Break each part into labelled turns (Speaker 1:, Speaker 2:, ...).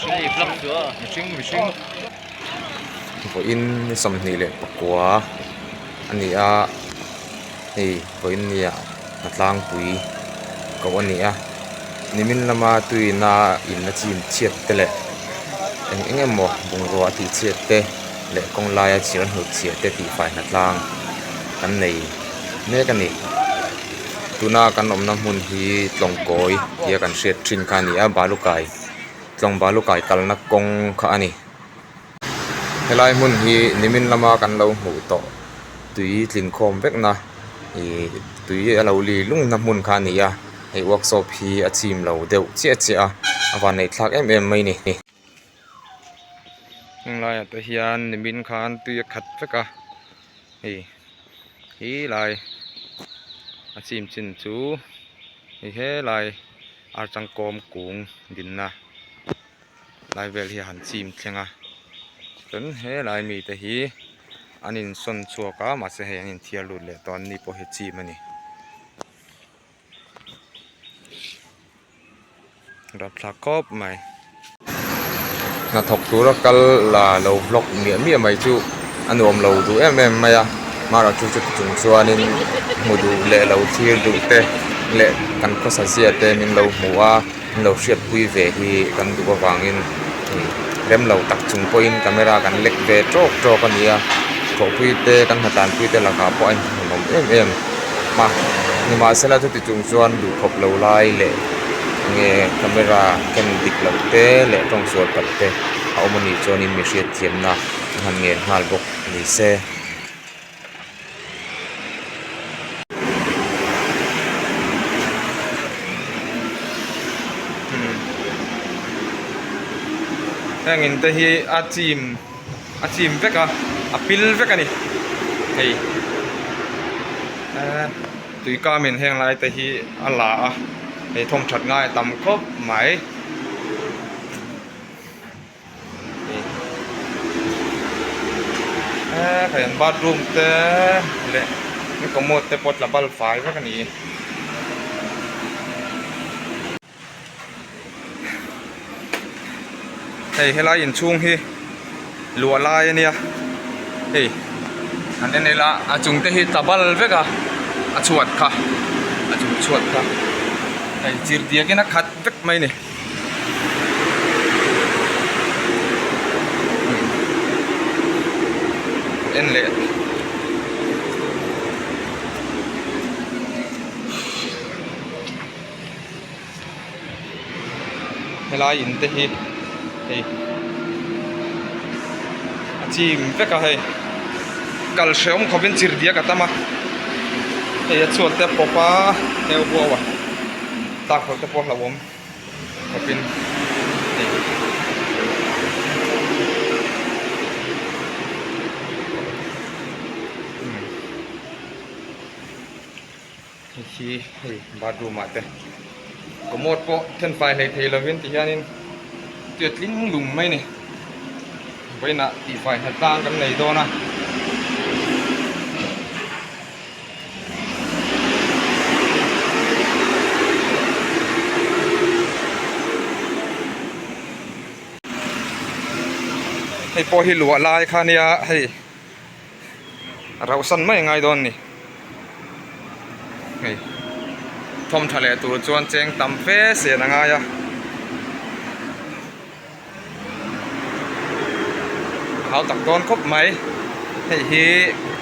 Speaker 1: Mihring mihring vawiin ni 29 a ni a hei vawiin nia a tlangpui koh a ni a nimin lama tuina in a chim chhiat te leh eng eng emaw bungrua a tih chhiat te leh kawng laia chir a hnut chhiah te tih fai hna tlang kan nei mek a ni tuna kan awmna hmun hi tlawngkawi tia kan hriat thin kha a ni a balukai tlawng balukai kalna kawng kha a ni helai hmun hi nimin lama kan lo hmuh tawh tui tlin khawm vek na ihh tui a lo li lung na hmun kha a ni a hei workshop hi a chim lo deuh chiah chiah a a van neih thlak em em mai a ni. Heng laiah te hian nimin khan tui a khat vek a hei he lai a chim chin chu hei helai archangkawm kung dinna lai vel hi a han chim thleng a chuan helai mite hi an insawn chhuak a mahse hei an inthiar lut leh tawh a ni pawh hi chim a ni. Rapthlak khawp mai. Hnathawk tura kal la lo vlog miah miah mai chu a nuam lo duh em em mai a marawh chu chuti chung chuanin hmu duh leh lo thlir duh te leh kan khawsa zia te min lo hmu a min lo hriatpui ve hi kan duh avangin rem lo tak chung pawhin camera kan lek ve tawk tawk a ni a thawhpui te kan hnatlanpui te lakah pawh a inhmuhnawm em em a nimahsela chuti chung chuan duhkhawp lo lai leh enge camera ken dik loh te leh tawng sual palh te a awm anih chuanin mi hriatthiamna a han ngen nghal bawk ni se. Heng in te hi a chim a chim vek a a pil vek a ni hei eee tui kam in heng lai te hi a la a hei thawm that ngai a tam khawp mai. Eee hei an bathroom te leh an commode te pawh tla bal fai vek a ni. Hei helai inchhung hi luah lai a nia hei an en ila a chung te hi tla bal vek a a chhuat kha a chung chhuat kha hei chirhdiak in a khat vek mai a ni. En leh helai in te hi hei a chim vek a hei kal hrehawm khawpin chirhdiak a tam a hei a chhuat te a pawp a heu huau a tlak ho te pawh a hlauhawm. khawpin hei hei hi hei bathroom ah te commode pawh then fai hlei thei lovin ti hianin tui a tling lung mai a ni vawiinah tihfai hna tlang kan nei dawn a. Hei pawh hi luah lai kha nia hei rauhsan mai a ngai dawn a ni hei thawm tha leh tur chuan cheng tam fe sen a ngai a. Hau tak dawn khawp mai hei hi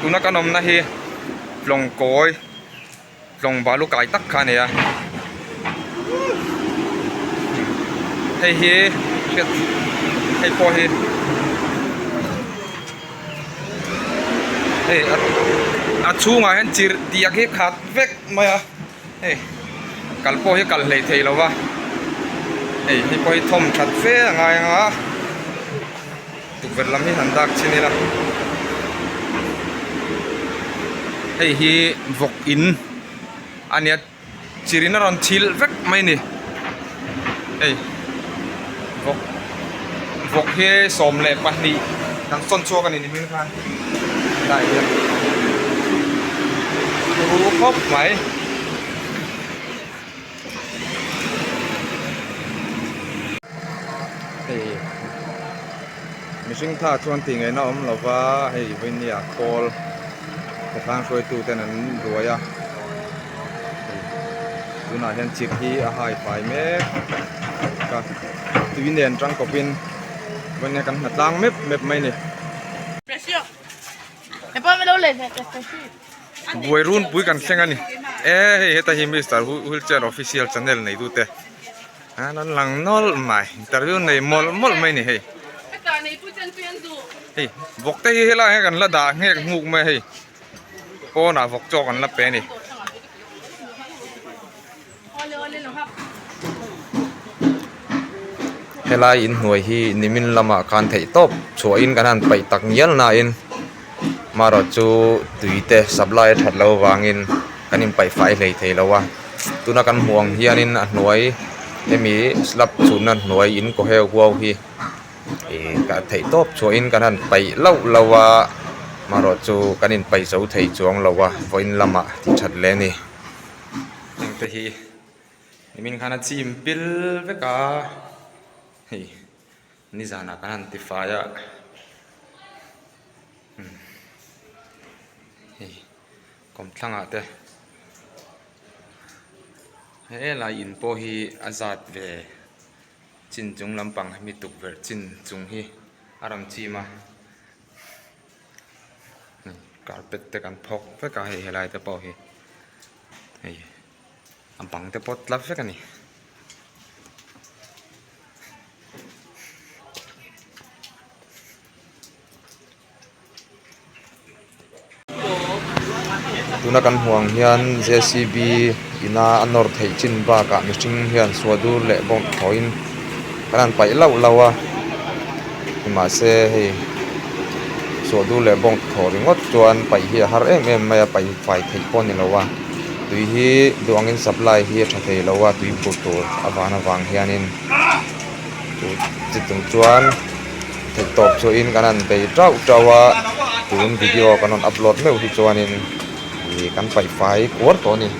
Speaker 1: tuna kan awmna hi tlawng kawi tlawng balu kai tak kha a ni a hei hi hriat hei pawh hi hei a chhungah hian chirh diak hi khat vek mai a. Hei kal pawh hi kal hlei thei lo va hei hei pawh hi thawm that fe a ngai ang a tukverh lam hi han dak chhin ila hei hi vawk in a nia chirin a rawn thil vek mai a ni hei vawk vawk hi 12 kan sawn chhuak a ni ni hming khan helaiah hian turu khawp mai. Hei mihring tha chuan tih ngaihna awm lo va, hei vawinia khawl khawtlang hruaitu ten an ruai a, hei tunah hian chirh hi a hai fai mek a, tui nen tangkawpin vawinia kan hna tlang mep mep mai a ni. Buai runpui kan thleng a ni e hei heta hi Mister Wheelchair Official channel nei tute an an lang nawlh mai interview nei mawlh mawlh mai a ni hei hei vawk te hi helaiah hian kan la dah nghek nghuk mai a hei pawnah vawk chaw kan la pe a ni. Helai inhnuai hi nimin lamah khan theih tawp chhuahin kan han paih tak ngial nain marawh chu tui te supply a that loh avangin kan inpaih fai hlei thei lo a tuna kan hmuh ang hianin a hnuai hemi slab chhunna hnuai in kaw heu huau hi ih theih tawp chhuahin kan han paih lauh lauh a marawh chu kan inpaih zo thei chuang lo a vawiin lamah ti that leh a ni. Hengte hi nimin khan a chim pil vek a hei nizanah kan han ti fai a umm hei kawmthlangah te helai in pawh hi a zat ve chin chung lampang hemi tukverh chin chung hi a rawn chim a. Carpet te kan phawk vek a hei helai te pawh hi hei a bang te pawh tla vek a ni. Tuna kan hmuh ang hian J C B ina a nawr theih chin bakah mihring hian suahdur leh bawng thawiin kan han paih lauh lauh a nimahse hei suahdur leh bawng thaw ringawt chuan paih hi a har em em mai a paih fai theih pawh a ni lo a tui hi duh angin supply hi a tha thei lo a tui phur tur avang avang hianin chutung chuan theih tawp chuahin kan han bei tauh tauh a tun video kan rawn upload meuh hi chuanin ih kan paih fai kuar tawh a ni.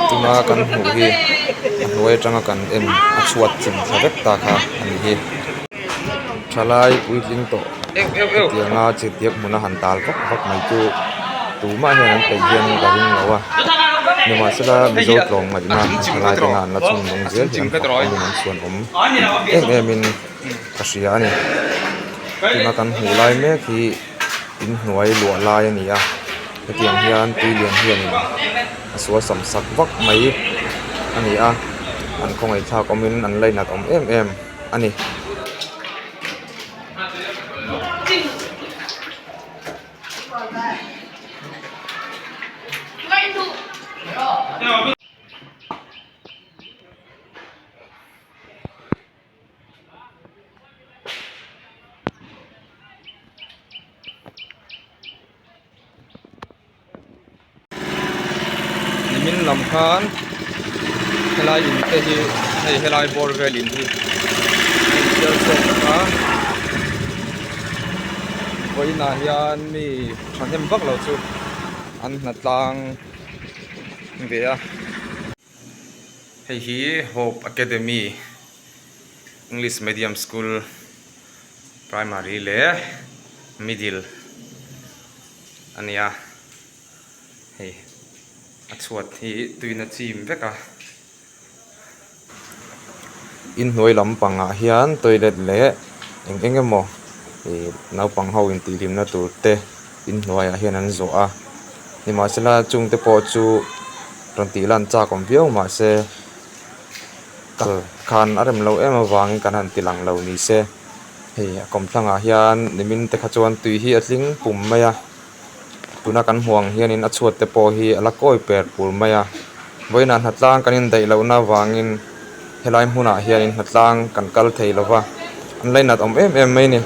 Speaker 1: Tuna kan hmuh hi a hnuai atanga kan en a chhuat chim thla vek ta kha a ni hi. Thalai puitling tawh hetianga chirhdiak hmuna han tal vak vak mai chu tumah hian an peih hian ka ring lo a nimahsela Mizo tlawm ngaihna thalai tena an la chhun nung zel hi an fak awmin an chhuan awm em em in ka hria a ni tuna kan hmuh lai mek hi inhnuai luah lai a ni a hetiang hian tui lian hianin a sual sam sak vak mai a ni a an khawngaihthlak awmin an lainat awm em em a ni. Nimin lam khan helai in te hi hei helai bawr vel in hi a insial chhuak vek a vawiinah hian mi thahnem vak lo chu an hna tlang ve a. Hei hi Hope Academy English Medium School Primary leh Middle a ni a hei a chhuat hi tuina chim vek a. Inhnuai lampangah hian toilet leh eng eng emaw ih naupang ho intihhlimna tur te inhnuaiah hian an zawh a nimahsela chungte pawh chu rawn tih lan chak awm viau mahse kal khan a rem loh em avangin kan han ti lang lo ni se. Hei a kawmthlangah hian nimin te kha chuan tui hi a tling pum mai a. Tuna kan hmuh ang hianin a chhuat te pawh hi a la kawi per pur mai a, vawiinah hnatlang kan indaih lohna avangin helai hmunah hianin hnatlang kan kal thei lo va, an lainat awm em em mai a ni.